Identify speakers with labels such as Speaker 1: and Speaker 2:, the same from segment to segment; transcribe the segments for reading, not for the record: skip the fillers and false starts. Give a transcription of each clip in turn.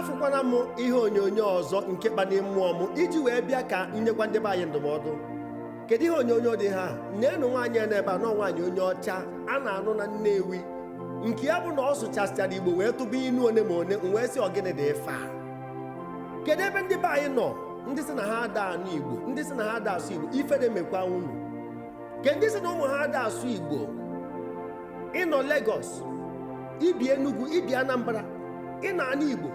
Speaker 1: Afụkwana m ihe onyonyo ọzọ nke kpali mmụọ m iji wee bịa ka nyekwa ndị be anyị ndụmọdụ. Kedu ihe onyonyo dị ha? Neenụ nwaanyị a n'ebe a nọ, nwaanyị onye ọcha a na-anụ na Nnewi, nke ya bụ na ọ sụchasịchara Igbo wee tụba inu one ma one. M wee sị, ọgịnị dị ife a? Kedu ebe ndị be anyị nọ, ndị sị na ha ada anụ Igbo, ndị sị na ha ada asụ Igbo? Ifere mekwa unu. Ke ndị sị na ụmụ ha ada asụ Igbo? Ịnọ Lagos, ibi Enugu, ibi Anambra, ị na-anụ Igbo,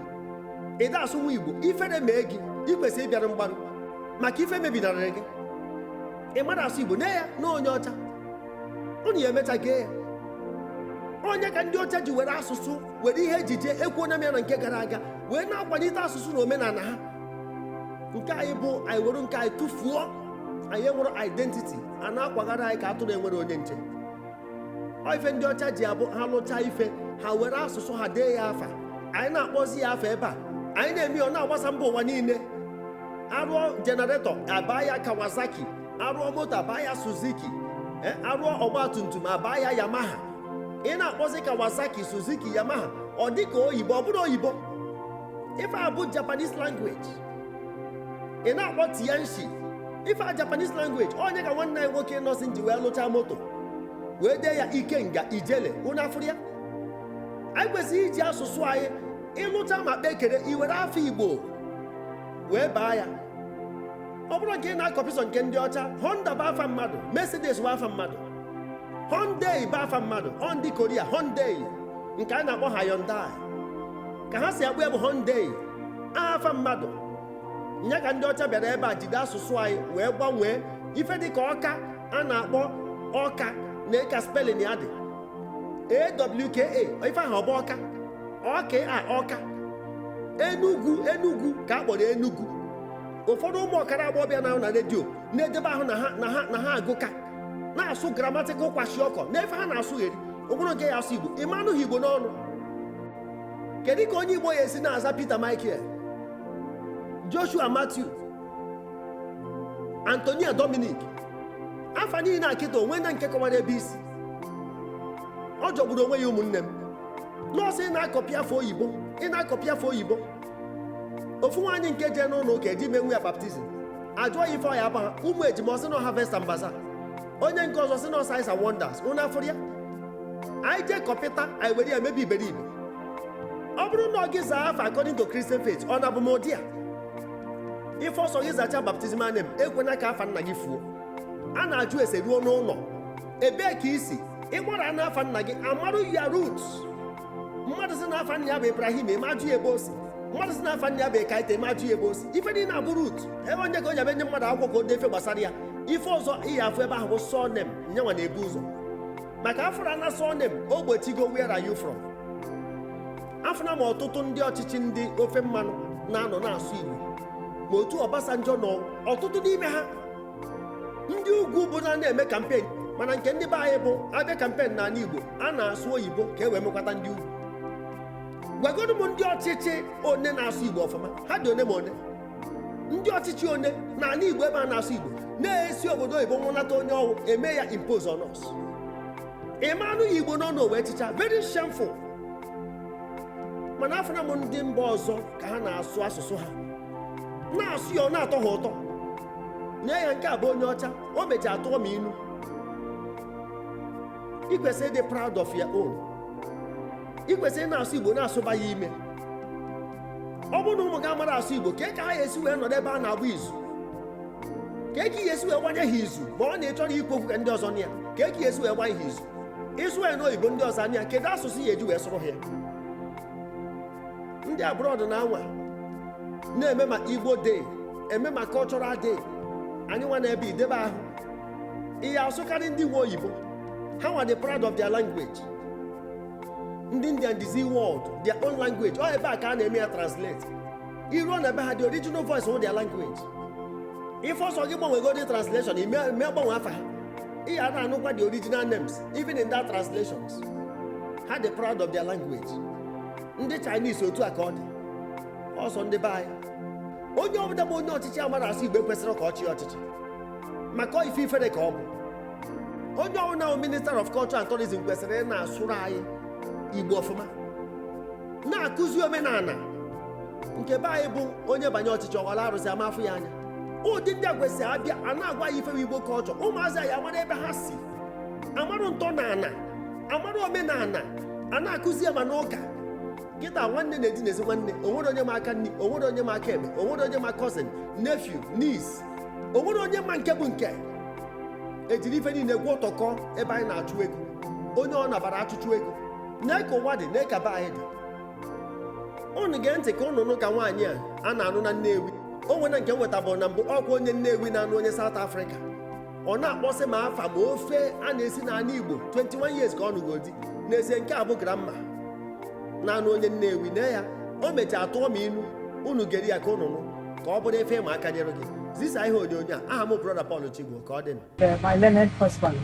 Speaker 1: ịda asụnwa Igbo, ifere mee gị. Ị kwesịrị ịbịara mgbarụ maka ife mebinarịrị gị. Ị mara asụ Igbo? Nee ya na onye ọcha unu ya emecha gee ya. Onye ka ndị ọcha ji were asụsụ, were ihe ejije ekwuona m ya na nke gara aga, wee na-akwalite asụsụ na omenala ha. Nke anyị bụ anyị were nke anyị tụfuo. Anyị enwere identity, a na-akwagara anyị ka atụrụ enwere onye nche. Ọ ife ndị ọcha ji abụ ha lụchaa ife ha, were asụsụ ha dee ya afa. Anyị na-akpọzi ya afa ebe a, anyị na-eme ya, ọ na-agbasa mba ụwa niile. Arụọ generator, abaa ya Kawasaki. Arụọ moto, abaa ya Suzuki. Arụọ ọgba tum tum, abaa ya Yamaha. Ị na-akpọzi Kawasaki, Suzuki, Yamaha, ọ dị ka oyibo. Ọ bụrụ oyibo, ife a bụ Japanese language. Ị na-akpọ Tianshi, ife a Japanese language. Onye ka nwanne anyị nwoke nọsi ji wee lụchaa moto wee dee ya Ikenga Ijele? Unu afụrụ ya? Anyị kwesịrị iji asụsụ anyị. Ịlụcha ma kpee ekele, iwere afọ Igbo wee baa ya. Ọ bụrụ nke ị na-akọpịsọ nke ndị ọcha. Honda bụ afa mmadụ, Mercedes bụ afa mmadụ, Hyundai bụ afa mmadụ. Ọ ndị Korea, Hyundai nke a na-akpọ Hyundai ka ha si akpọ ya bụ Hyundai, afa mmadụ. Nya ka ndị ọcha bịara ebe a jide asụsụ anyị wee gbanwee ife dịka ọka a na-akpọ ọka na ịka spelling ya dị AWKA. Ife ahụ ọ bụ ọka, ọka a, ọka. Enugwu, Enugwu ka a kpọrọ Enugwu. Ụfọdụ ụmụ ọkara agbọghọbịa na na redio na-edebe ahụ na ha agụka na-asụ grammatical kwashiorkor na efe ha na-asụgheri okpuru nke ya asụ Igbo. Ị manụghị Igbo n'ọnụ. Kedu ka onye Igbo ya esi na-aza Peter Michael, Joshua Matthew, Antonia Dominic? Afa niile akịta onwe na nke kọwara ebe isi ọ jọgburu onwe ya. Ụmụnne m, nọọsụ, ị na-akọpị afọ oyibo, ị na-akọpị afọ oyibo. Ofu nwaanyị nke jee n'ụlọ ụka eji menwu ya baptism, ajụọ ya ife ọ ya aba ha ụmụ ejima, ọsị na Harvest and Bazaar. Onye nke ọzọ sị na Signs and Wonders. Ụnụ afụrụ ya? Anyị jee kọpịta, anyị were ya mebi iberibe. Ọ bụrụ na ọ gị zaa afa according to Christian faith, ọ na-abụ m ụdị a ife ọsọ gị zacha baptism name, ekwena ka afa nna gị fuo. A na-ajụ ese ruo n'ụlọ ebee ka isi ịgbara n'afa nna gị, amarụ ya roots. Mmadụ sị na afa nna ya bụ Ibrahim, eme ajụ ya ebe o si. Mmadụ sị na afa nna ya bụ Ekaite, eme ajụ ya ebe o si. Ife niile abụ root. Ebe onye ka onye ebe nye mmadụ akwụkwọ ka o dee ife gbasara ya, ife ọzọ iyi afụ ebe ahụ bụ surname. Nyanwa na-ebu ụzọ maka afụra na surname o gbochigo where are you from. Afụna m ọtụtụ ndị ọchịchị ndị ofe mmanụ na-anọ na-asụ Igbo, ma otu Obasanjo nọ, ọtụtụ n'ime ha ndị ugwu bụ na na-eme campaign. Mana nke ndị be anyị bụ abịa campaign n'ala Igbo, a na-asụ oyibo ka e wee mekwata ndị ugwu. Gwagodu m, ndị ọchịchị one na-asụ Igbo ọfụma? Ha dị one ma one. Ndị ọchịchị one n'ala Igbo ebe a na-asụ Igbo na-esi obodo oyibo nwụnata onye ọwụ eme ya impose on us? Ịma anụ ya Igbo n'ọnụ wee chịcha. Very shameful. Mana afụna m ndị mba ọzọ ka ha na-asụ asụsụ ha, na-asụ ya, ọ na-atọ ha ụtọ. Nye ya nke a bụ onye ọcha, o mechaa tụọ m inu. Ị kwesịrị ịdị proud of your own. Ị kwesịrị ị na-asụ Igbo, na-asụba ya ime. Ọ bụrụ na ụmụ gị amara asụ Igbo, ka ka ha esi wee nọdụ ebe a na-agba izu? Ka ka esi wee gbanye ha izu ma ọ na ị chọrọ ikwu okwu ka ndị ọzọ na ya? Ka ka esi wee gbanye ha izu ịsụ ya n'oyibo, ndị ọzọ anya? Kedu asụsụ ya eji wee sụrụ ha ya? Ndị abroad na-anwa na-eme ma Igbo Day, eme ma cultural day. Anyị nwa na-ebe idebe ahụ ihe asụkarị ndị nwe oyibo. Ha nwa dị proud of their language. Ndị Indian dizi world their own language, ọ ebe a ka a na-eme ya translate. Iruo na ebe ha, the original voice wụ their language. Ife ọsọ gị gbanwego translation, ime gbanwe afa ha, ị ya na-anụkwa the original names even in that translations. Ha dị proud of their language. Ndị Chinese, otu a ka ọ dị. Ọsọ ndị be anyị, onye ọbụla bụ onye ọchịchị amara asụ Igbo ekwesịrị ka ọ chịa ọchịchị, maka ọ ife ifere ka ọ bụ. Onye ọbụla bụ minister of culture and tourism kwesịrị ị na-asụrụ anyị Igbo ọfụma, na-akụzi omenala. Nke be anyị bụ onye banye ọchịchị ọghọla arụsị ama afụ ya anya. Ụdị ndị a kwesịrị abịa a na-agwa ya ifewe Igbo culture. Ụmụazị anyị amara ebe ha si, amarụ ntọ na ana, amara omenala a na-akụzi ya ma n'ụka. Kịta nwanne na-edinezi nwanne, onwere onye ma aka nri, onwere onye ma aka ekpe, onwere onye ma cousin, nephew, niece, onwere onye ma nke bụ nke. Ejiri ife niile gwọ tọkọ ebe anyị na-achụ ego, onye ọ nabara achụchụ ego. Nee ka ụwa dị, nee ka be anyị dị. Unu gee ntị ka unu nụ ka nwaanyị a na-anụ na Nnewi. O nwere nke m wetabụrụ na mbụ, ọkwa onye Nnewi na-anụ onye South Africa. Ọ na-akpọsị ma afa ma ofe a na-esi n'ala Igbo. 21 years ka ọ nụgodi. N'ezie nke a bụ grandma na-anụ onye Nnewi. Nee ya, o mechaa tụọ m inu. Unu gere ya ka unu nụ ka ọ bụrụ efe ịma aka nyere gị. Zisa ihe onyonyo a. Aha m Brother Paul Chigbo, ka ọ dị.
Speaker 2: My learned husband.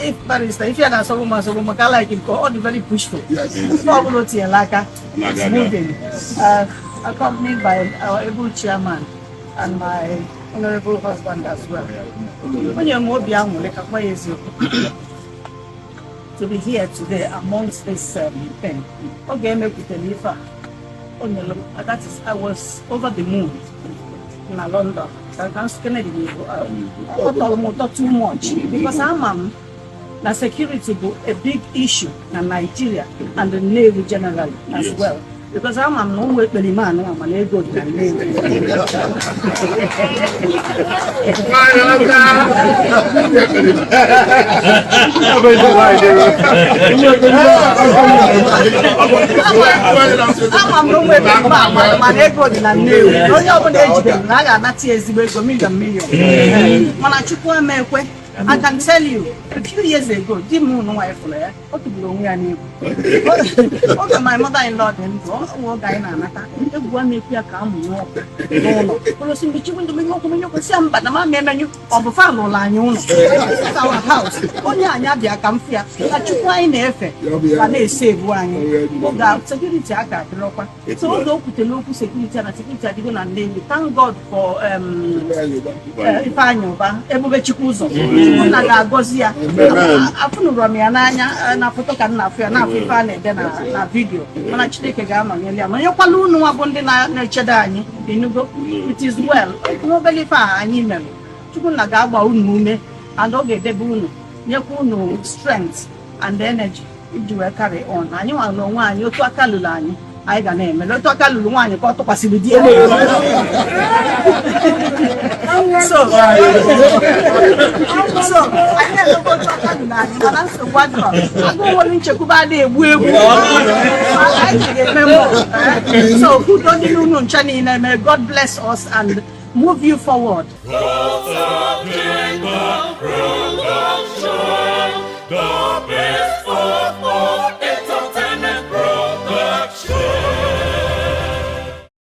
Speaker 2: If barrister, if you na-asọgbu m asọgbu maka I like him, ọ dị very pushful. Ife ọbụla o tinyere aka, it's moving. Accompanied by our able chairman and my honorable husband as well. Onye m obi aṅụrị ka kwa ya eziokwu to be here today amongst this thing. Oge emekwutere ife a, o nyere m, that is, I was over the moon na London. Ka Kennedy n'Igbo, ọ tọrọ m ụtọ too much because ama m na security bụ a big issue na Nigeria and the Nnewi generally as well. Because ama m na ụmụ ekperima anụ ama na ego dị na Nnewi. Ama m na ụmụ ekperima ama mana ego dị na Nnewi. Na onye ọbụla ejidere na a ga-anata ya ezigbo ego, million million. Mana Chukwu emekwe. I can tell you, a few years ago, di m nụ nwaanyị fụrụ ya, ọ tụgburu onwe ya n'egwu. Oge my mother-in-law dị ndụ, ọ nwe oge anyị na-anata, egwu a na-ekwu ya ka a mụnye ọkụ n'ụlọ. Ụlọ si mgbe chukwu ndụ menye ọkụ, menye ọkụ, si ya mba na ma emenyu, ọ bụ fan ụlọ anyị ụlọ. This is our house. Onye anyị abịa ka m fụ ya, na Chukwu anyị na-efe ga na-ese ebu anyị. Oge a, security aka adịrọkwa. So oge o kwutere okwu security na security adịgo na Nnewi. Thank God for Ifeanyị Ụba, Ebube Chukwu ụzọ. Chukwunna ga-agọzi ya. Afụnụrụ m ya n'anya na foto ka m na-afụ ya, na-afụ ife a na-ede na video, mana Chineke ga-anọnyere ya, nọnyekwala unu nwa bụ ndị na-echedo anyị. Enugo, it is well. Nwa obere ife a anyị mere, Chukwunna ga-agba unu ume and ọ ga-edebe unu, nyekwa unu strength and energy iji wee carry on. Anyị nwere onwe anyị, otu aka lụrụ anyị, anyị ga na-emere otu aka lụrụ nwaanyị ka ọ tụkwasịrị di ya. So anyị na-emekwa otu aka lụrụ anyị, mana nsogbu adịrọ. Agụ nwere nchekwube adịghị egbu egbu. Anyị ga-eme mbọ. So udo dị n'unu ncha niile. May God bless us and move you forward.
Speaker 3: God's